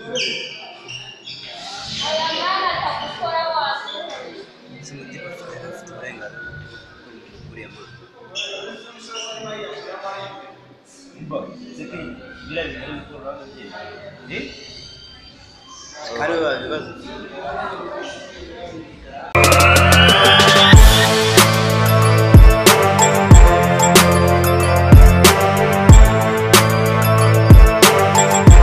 Afite uburenganzira bwo gukora ibintu kuriya mwana.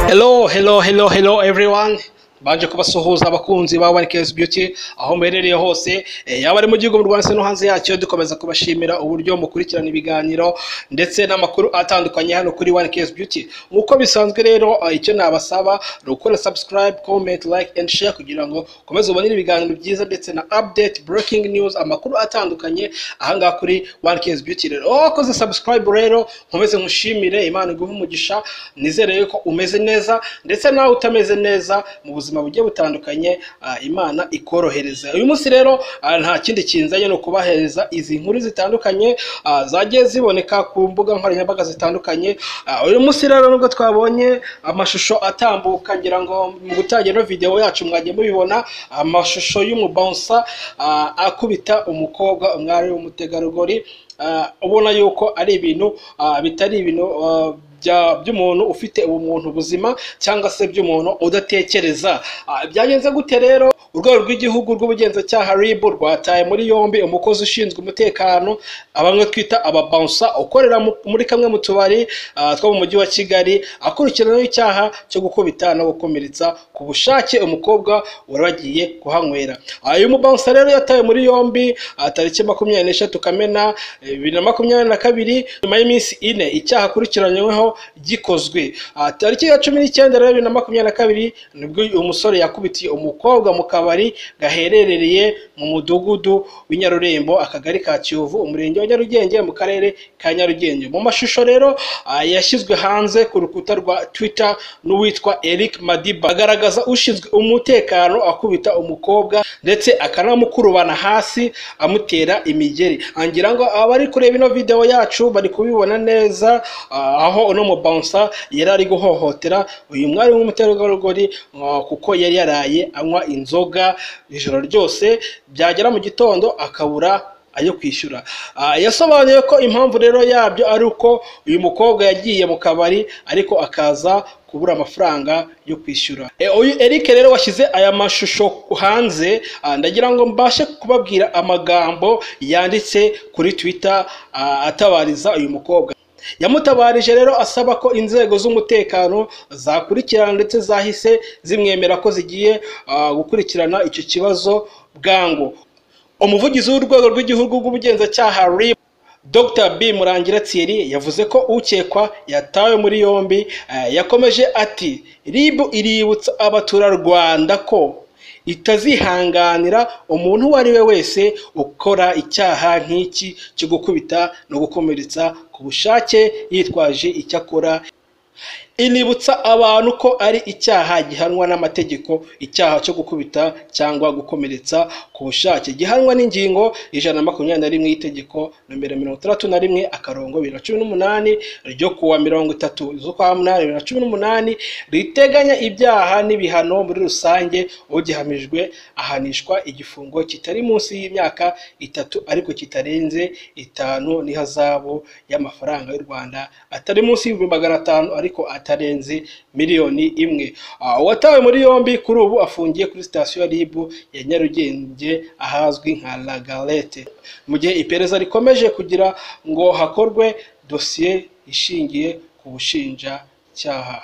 Hello, hello, hello, hello everyone. Banje kubasuhuza abakunzi ba One Case Beauty aho muherereye hose, yaba ari mu gihugu mu Rwanda no hanze yacyo. Dukomeza kubashimira uburyo mukurikirana ibiganiro ndetse n'amakuru atandukanye hano kuri One Case Beauty. Nk'uko bisanzwe rero, icyo nabasaba ni ukora subscribe, comment, like and share kugira ngo ukomeze ubone ibiganiro byiza ndetse na update, breaking news, amakuru atandukanye ahangaha kuri One Case Beauty. Rero wakoze subscribe, rero nkomeze nkushimire, Imana iguhe umugisha. Nizere yuko umeze neza, ndetse nawe utameze neza mu buzima bugiye butandukanye, Imana ikorohereza. Uyu munsi rero nta kindi kinzanye, ni ukubahereza izi nkuru zitandukanye zagiye ziboneka ku mbuga nkoranyambaga zitandukanye. Uyu munsi rero nubwo twabonye amashusho atambuka, ngira ngo mu gutangira ino video yacu mwagiye mubibona, amashusho y'umubouncer akubita umukobwa, umwari w'umutegarugori, ubona yuko ari ibintu bitari ibintu by'umuntu ufite ubumuntu buzima cyangwa se by'umuntu udatekereza. Byagenze gute rero? Urwego rw'igihugu rw'ubugenzacyaha RIB rwataye muri yombi umukozi ushinzwe umutekano, bamwe twita ababouncer, ukorera muri kamwe mu tubari two mu mujyi wa Kigali, akurikiranyweho icyaha cyo gukubita no gukomeretsa ku bushake umukobwa wari wagiye kuhanywera. Uyu mubouncer rero yatawe muri yombi tariki 23 Kamena 2022, nyuma y'iminsi 4 icyaha akurikiranyweho gikozwe. Tariki ya 19 rero 2022 nibwo uyu musore yakubitiye umukobwa mu kabari gaherereye mu mudugudu w'Inyarurembo, akagari ka Kiyovu, umurenge wa Nyarugenge, mu karere ka Nyarugenge. Mu mashusho rero yashyizwe hanze ku rukuta rwa Twitter n'uwitwa Eric Madiba, agaragaza ushinzwe umutekano akubita umukobwa ndetse akanamukurubana hasi amutera imigeri. Ngira ngo abari kureba ino video yacu bari kubibona neza, aho uno mubouncer yari ari guhohotera uyu mwari w'umutegarugori, kuko yari yaraye anywa inzoga ijoro ryose, byagera mu gitondo akabura ayo kwishyura. Yasobanuye ko impamvu rero yabyo ari uko uyu mukobwa yagiye mu kabari ariko akaza kubura amafaranga yo kwishyura. Uyu Eric rero washyize aya mashusho hanze, ndagira ngo mbashe kubabwira amagambo yanditse kuri Twitter atabariza uyu mukobwa. Yamutabarije rero asaba ko inzego z'umutekano zakurikirana, ndetse zahise zimwemera ko zigiye gukurikirana icyo kibazo bwangu. Umuvugizi w'urwego rw'igihugu rw'ubugenzacyaha RIB, Dr B Murangira Thierry, yavuze ko ukekwa yatawe muri yombi. Yakomeje ati: RIB iributsa abaturarwanda ko itazihanganira umuntu uwo ari we wese ukora icyaha nk'iki cyo gukubita no gukomeretsa ku bushake yitwaje icyo akora. Inibutsa abantu ko ari icyaha gihanwa n'amategeko. Icyaha cyo gukubita cyangwa gukomeretsa ku bushake gihanwa n'ingingo 121 y'itegeko nomero 61/2018 ryo kuwa 30 z'ukwa munani 2018, riteganya ibyaha n'ibihano muri rusange. Ugihamijwe ahanishwa igifungo kitari munsi y'imyaka 3 ariko kitarenze 5 n'ihazabu y'amafaranga y'u Rwanda atari munsi y'ibihumbi 500 ariko atarenze 1,000,000. Uwatawe muri yombi kuri ubu afungiye kuri sitasiyo ya RIB ya Nyarugenge ahazwi nka La Galette, mu gihe iperereza rikomeje kugira ngo hakorwe dosiye ishingiye ku bushinjacyaha.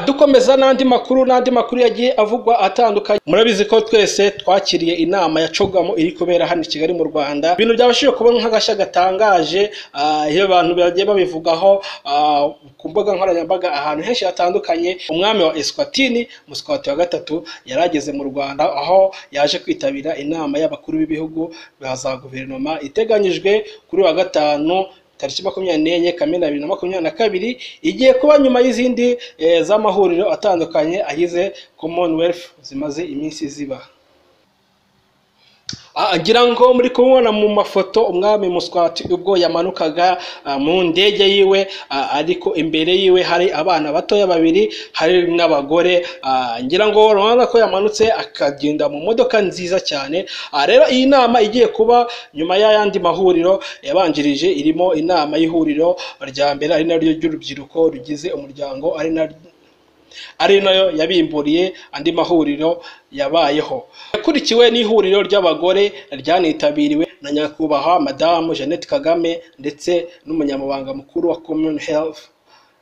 Dukomeza n'andi makuru, n'andi makuru yagiye avugwa atandukanye. Murabizi ko twese twakiriye inama ya CHOGM iri kubera hano i Kigali mu Rwanda. Ibintu byabashije kubona nk'agashya gatangaje, iyo abantu bagiye babivugaho ku mbuga nkoranyambaga ahantu henshi hatandukanye. Umwami wa Eswatini, Muswati wa gatatu, yarageze mu Rwanda aho yaje kwitabira inama y'abakuru b'ibihugu ba za guverinoma iteganyijwe kuri wa gatanu tariki 24 Kamena 2022, igiye kuba nyuma y'izindi z'amahuriro atandukanye agize Commonwealth zimaze iminsi ziba. Ngira ngo muri kumubona mu mafoto umwami Muswati ubwo yamanukaga mu ndege yiwe, ariko imbere yiwe hari abana batoya babiri, hari n'abagore. Ngira ngo urabona ko yamanutse akagenda mu modoka nziza cyane. Rero iyi nama igiye kuba nyuma y'ayandi mahuriro yabanjirije, irimo inama y'ihuriro rya mbere ari naryo ry'urubyiruko rugize umuryango, ari nayo yabimburiye andi mahuriro yabayeho. Yakurikiwe n'ihuriro ry'abagore ryanitabiriwe na Nyakubahwa Madamu Jeannette Kagame ndetse n'umunyamabanga mukuru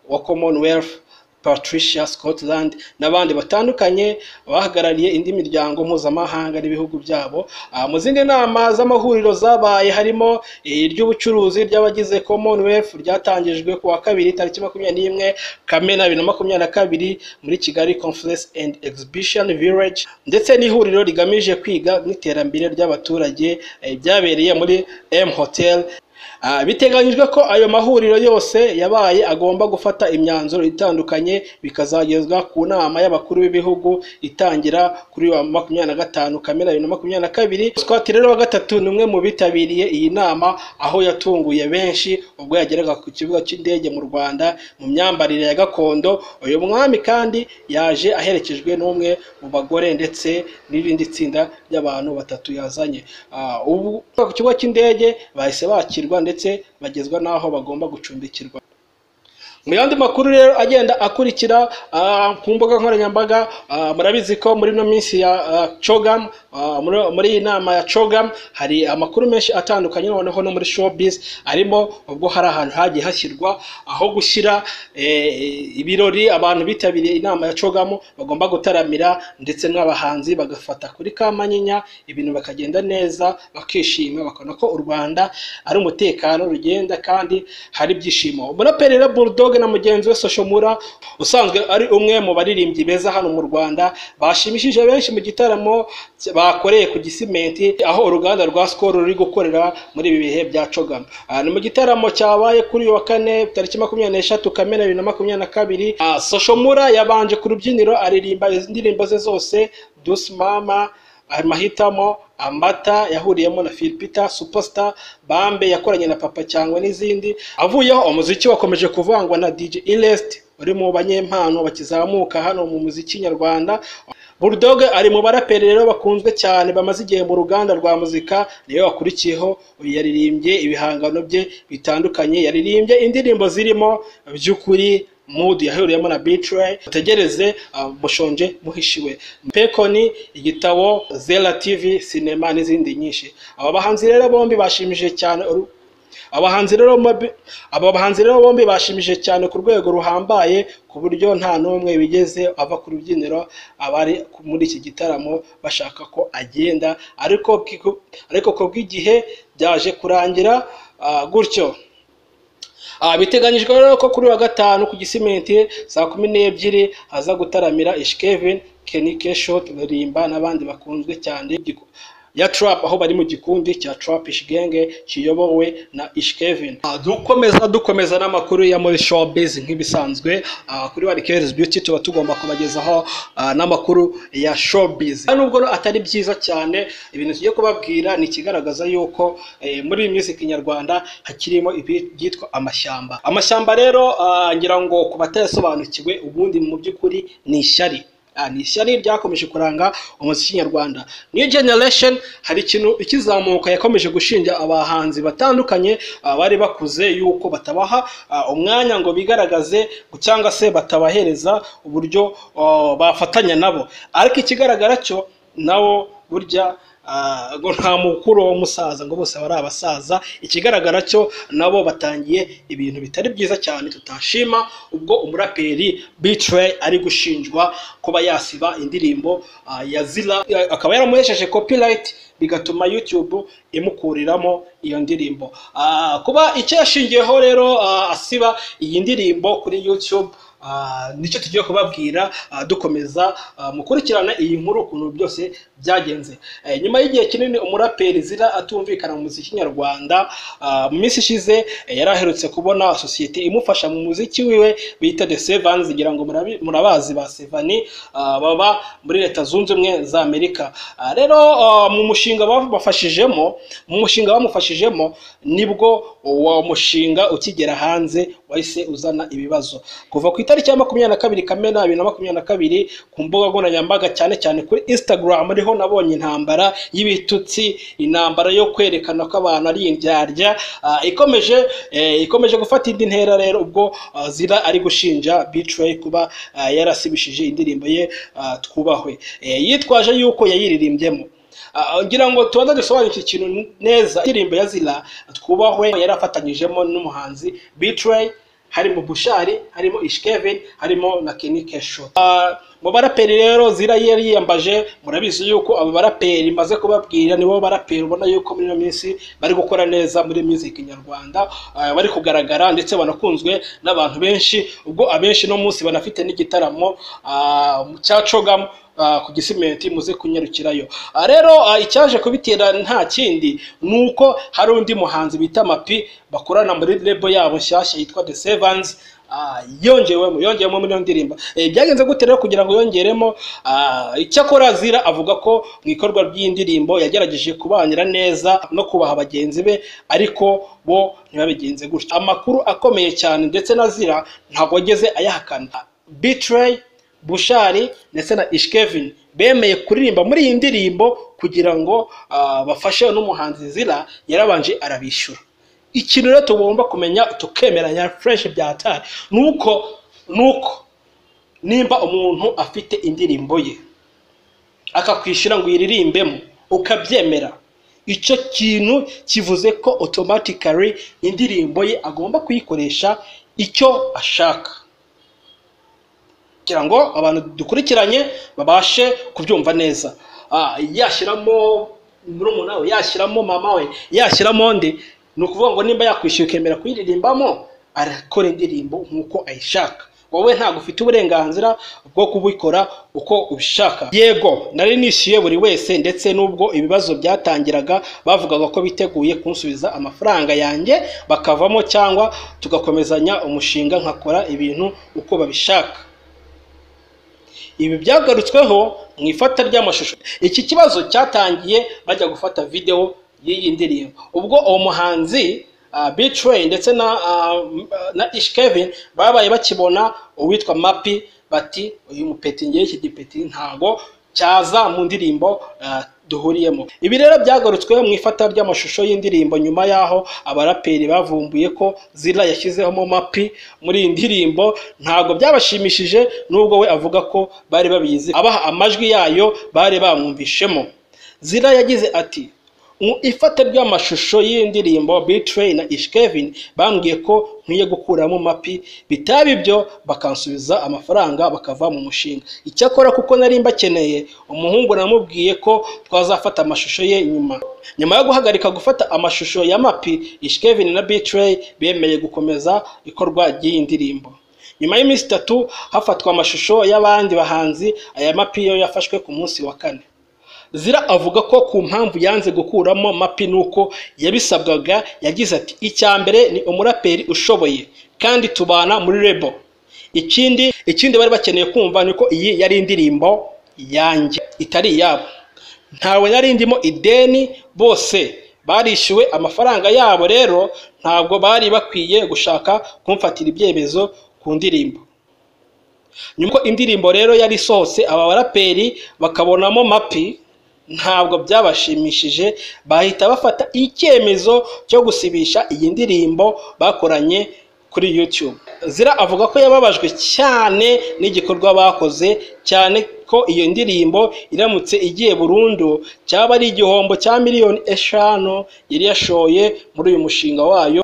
wa Commonwealth Patricia Scotland n'abandi batandukanye bahagarariye indi miryango mpuzamahanga n'ibihugu byabo. Mu zindi nama z'amahuriro zabaye harimo iry'ubucuruzi ry'abagize Commonwealth ryatangijwe ku wa kabiri tariki 21 Kamena 2022 muri Kigali Conference and Exhibition Village, ndetse n'ihuriro rigamije kwiga n'iterambere ry'abaturage byabereye muri M Hotel. Biteganyijwe ko ayo mahuriro yose yabaye agomba gufata imyanzuro itandukanye, bikazagezwa ku nama y'abakuru b'ibihugu itangira kuri wa 25 Kamena 2022. Muswati rero wa gatatu ni umwe mu bitabiriye iyi nama, aho yatunguye benshi ubwo yageraga ku kibuga cy'indege mu Rwanda mu myambarire ya gakondo. Uyu mwami kandi yaje aherekejwe n'umwe mu bagore ndetse n'irindi tsinda ry'abantu batatu yazanye. Ubu ku kibuga cy'indege bahise bakirwa ndetse bagezwa n'aho bagomba gucumbikirwa. Mu yandi makuru rero agenda akurikira ku mbuga nkoranyambaga, murabizi ko muri ino minsi ya CHOGM, muri iyi nama ya CHOGM hari amakuru menshi atandukanye, noneho no muri showbiz arimo, ubwo hari ahantu hagiye hashyirwa aho gushyira ibirori abantu bitabiriye inama ya CHOGM bagomba gutaramira, ndetse n'abahanzi bagafata kuri Kamanyinya, ibintu bakagenda neza, bakishima, bakabona ko u Rwanda ari umutekano rugenda kandi hari ibyishimo. Umuraperi rero Bulldog na mugenzi we Social Mula, usanzwe ari umwe mu baririmbyi beza hano mu Rwanda, bashimishije benshi mu gitaramo bakoreye ku Gisimenti, aho uruganda rwa Skol ruri gukorera muri ibi bihe bya CHOGM. Ni mu gitaramo cyabaye kuri uyu wa kane tariki 23 Kamena 2022. Social Mula yabanje ku rubyiniro aririmba indirimbo ze zose, Douce Mama, Amahitamo, Amata yahuriyemo na Phil Peter, Superstar, Bambe yakoranye na Papa Cyangwe n'izindi. Avuyeho umuziki wakomeje kuvangwa na DJ Ilest uri mu banyempano bakizamuka hano mu muziki nyarwanda. Bulldog ari mu baraperi rero bakunzwe cyane bamaze igihe mu ruganda rwa muzika, niwe wakurikiyeho. Uyu yaririmbye ibihangano bye bitandukanye, yaririmbye indirimbo zirimo By'ukuri, Mood yahuriyemo na Betray, Utegereze, Mushonje Muhishiwe, Pekoni, Igitabo, Zela TV, Cinema n'izindi nyinshi. Aba bahanzi rero bombi bashimishije cyane aba bahanzi rero bombi bashimishije cyane ku rwego ruhambaye, ku buryo nta n'umwe wigeze ava ku rubyiniro abari muri iki gitaramo bashaka ko agenda, ariko ku bw'igihe byaje kurangira gutyo. Biteganyijwe rero ko kuri wa gatanu ku Gisimenti saa 12 haza gutaramira Ishkevin, Kenny Keshot, Rimba n'abandi bakunzwe cyane ya Trap, aho bari mu gikundi cya Trap Ishgenge kiyobowe na Ishkevin. Dukomeza n'amakuru ya muri showbiz nk'ibisanzwe. Kuri One Beauty tuba tugomba kubagezaho n'amakuru ya showbiz. Nubwo atari byiza cyane, ibintu tugiye kubabwira ni ikigaragaza yuko muri music nyarwanda hakirimo ibyitwa amashyamba. Amashyamba rero ngira ngo ku batayasobanukiwe, ubundi mu by'ukuri ni ishyari. Ni ishyari ryakomeje kuranga umuziki nyarwanda. New Generation hari ikintu ikizamuka yakomeje gushinja abahanzi batandukanye bari bakuze yuko batabaha umwanya ngo bigaragaze, cyangwa se batabahereza uburyo bafatanya nabo. Ariko ikigaragara cyo nabo burya ngo nta mukuru w'umusaza, ngo bose bari abasaza. Ikigaragara cyo nabo batangiye ibintu bitari byiza cyane tutashima, ubwo umuraperi Betray ari gushinjwa kuba yasiba indirimbo ya Zila, akaba yaramuhesheje copyright, bigatuma YouTube imukuriramo iyo ndirimbo. Kuba icyo yashingiyeho rero asiba iyi ndirimbo kuri YouTube, Nicyo tugiye kubabwira. Dukomeza mukurikirana iyi nkuru ukuntu byose byagenze. Nyuma y'igihe kinini umuraperi Zira atumvikana mu muziki nyarwanda, mu minsi ishize yari aherutse kubona sosiyete imufasha mu muziki wiwe bita The Sevens. Ngira ngo murabazi ba Sevani, baba muri Leta Zunze Ubumwe za Amerika. Rero mu mushinga bafashijemo, mu mushinga bamufashijemo, nibwo uwo mushinga ukigera hanze wahise uzana ibibazo. Kuva ku itariki ya 22 Kamena 2022, ku mbuga nkoranyambaga, cyane cyane kuri Instagram, ariho nabonye intambara y'ibitutsi, intambara yo kwerekana ko abantu ari indyarya, ikomeje gufata indi ntera. Rero ubwo Zira ari gushinja B-Threy kuba yarasibishije indirimbo ye Twubahwe, yitwaje yuko yayiririmbyemo. Ngira ngo tubanze dusobanure iki kintu neza. Indirimbo ya Zira Twubahwe yari afatanyijemo n'umuhanzi B-Threy, harimo Bushali, harimo Ish Kevin, harimo na Kenny K-Shot. Mu baraperi rero Zira yari yiyambaje, murabizi yuko abo baraperi maze kubabwira nibo baraperi ubona yuko muri ino minsi bari gukora neza muri music nyarwanda, bari kugaragara ndetse banakunzwe n'abantu benshi, ubwo abenshi no munsi banafite n'igitaramo cya CHOGM ku Gisimenti, muze kunyarukirayo. Rero icyaje kubitera nta kindi ni uko hari undi muhanzi bita Mapi bakorana muri label yabo nshyashya yitwa The Sevens, yongewemo muri iyo ndirimbo. Byagenze gute rero kugira ngo yongeremo? Icyakora Zira avuga ko mu ikorwa ry'indirimbo yagerageje kubanira neza no kubaha bagenzi be, ariko bo ntibabigenze gutyo. Amakuru akomeye cyane, ndetse na Zira ntabwo yageze ayahakana: B-Threy, Bushali ndetse na Ish Kevin bemeye kuririmba muri iyi ndirimbo kugira ngo bafashe n'umuhanzi Zira, yarabanje arabishyura. Ikintu rero tugomba kumenya tukemeranya fresh byatari nuko nimba umuntu afite indirimbo ye akakwishyura ngo uyiririmbemo ukabyemera, icyo kintu kivuze ko automatically indirimbo ye agomba kuyikoresha icyo ashaka. Kugira ngo abantu dukurikiranye babashe kubyumva neza, yashyiramo murumuna we, yashyiramo mama we, yashyiramo nde, ni ukuvuga ngo nimba yakwishyuye ukemera kuyiririmbamo, arakora indirimbo nk'uko ayishaka. Wowe ntabwo ufite uburenganzira bwo kubikora uko ubishaka. Yego, nari nishyuye buri wese, ndetse n'ubwo ibibazo byatangiraga bavugaga ko biteguye kunsubiza amafaranga yanjye bakavamo, cyangwa tugakomezanya umushinga nkakora ibintu uko babishaka. Ibi byagarutsweho mu ifata ry'amashusho. Iki kibazo cyatangiye bajya gufata video y'iyi ndirimbo, ubwo uwo muhanzi B-Threy ndetse na Ish Kevin babaye bakibona uwitwa Mapi, bati: "Uyu mupeti, ngiye iki gipeti ntago cyaza mu ndirimbo duhuriyemo." Ibi rero byagarutsweho mu ifata ry'amashusho y'indirimbo, nyuma y'aho abaraperi bavumbuye ko Zira yashyizemo Mapi muri iyi ndirimbo. Ntabwo byabashimishije, nubwo we avuga ko bari babizi, abaha amajwi yayo bari bamwumvishemo. Zira yagize ati: "Mu ifata ry'amashusho y'indirimbo, B-Threy na Ish Kevin bambwiye ko nkwiye gukuramo Mapi, bitaba ibyo bakansubiza amafaranga bakava mu mushinga. Icyakora kuko nari mbakeneye, umuhungu namubwiye ko twazafata amashusho ye nyuma." Nyuma yo guhagarika gufata amashusho ya Mapi, Ish Kevin na B-Threy bemeye gukomeza ikorwa ry'iyi ndirimbo. Nyuma y'iminsi 3 hafatwa amashusho y'abandi bahanzi, aya Mapi yo yafashwe ku munsi wa kane. Zira avuga ko ku mpamvu yanze gukuramo Mapi nuko yabisabwaga. Yagize ati: "Icya mbere ni umuraperi ushoboye kandi tubana muri label. Ikindi bari bakeneye kumva ni ko iyi yari indirimbo yanjye itari iyabo. Ntawe nari ndimo ideni, bose barishyuwe amafaranga yabo, rero ntabwo bari bakwiye gushaka kumfatira ibyemezo ku ndirimbo." Nyuma ko indirimbo rero yari isohotse, aba baraperi bakabonamo Mapi, ntabwo byabashimishije, bahita bafata icyemezo cyo gusibisha iyi ndirimbo bakoranye kuri YouTube. Zira avuga ko yababajwe cyane n'igikorwa bakoze, cyane ko iyo ndirimbo iramutse igiye burundu cyaba ari igihombo cya miliyoni 5 yari yashoye muri uyu mushinga wayo,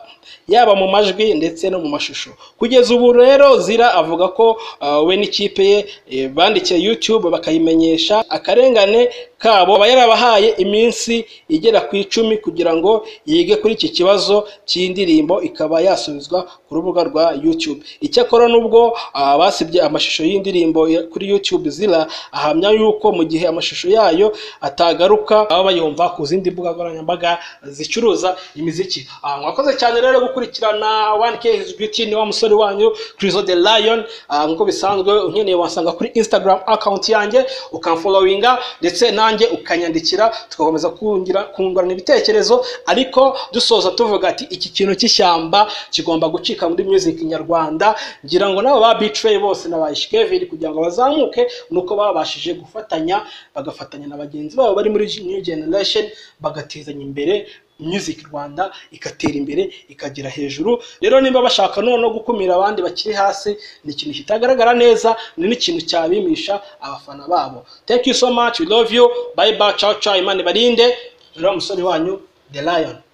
yaba mu majwi ndetse no mu mashusho. Kugeza ubu rero Zira avuga ko we n'ikipe ye bandikiye YouTube bakayimenyesha akarengane. kabo, aba yarabahaye iminsi igera ku 10 kugira ngo yige kuri iki kibazo cy'indirimbo, ikaba yasubizwa ku rubuga rwa YouTube. Icyakora nubwo basibye amashusho y'indirimbo kuri YouTube, Zira ahamya yuko mu gihe amashusho yayo atagaruka baba bayumva ku zindi mbuga nkoranyambaga zicuruza imiziki. Mwakoze cyane rero gukurikirana 1K Beauty, ni wa musore wanyu Crizo the Lion. Nk'uko bisanzwe, unkeneye wasanga kuri Instagram account yanjye, ukamfollowinga, ndetse nanjye ukanyandikira, tugakomeza kungurana ibitekerezo. Ariko dusoza tuvuga ati iki kintu cy'ishyamba kigomba gucika muri music nyarwanda. Ngira ngo nabo ba B-Threy bose na ba Kevin, kugira ngo bazamuke nuko babashije gufatanya, bagafatanya na bagenzi babo bari muri new generation, bagatezanya imbere, music Rwanda igatera imbere, ikagera hejuru. Rero nimba bashaka noneho gukumira abandi bakiri hasi, ni ikintu kitagaragara neza, ni n'ikintu cyabimisha abafana babo. Thank you so much, we love you, bye bye, ciao ciao, Imana ibarinde. Rero umusore wanyu the Lion.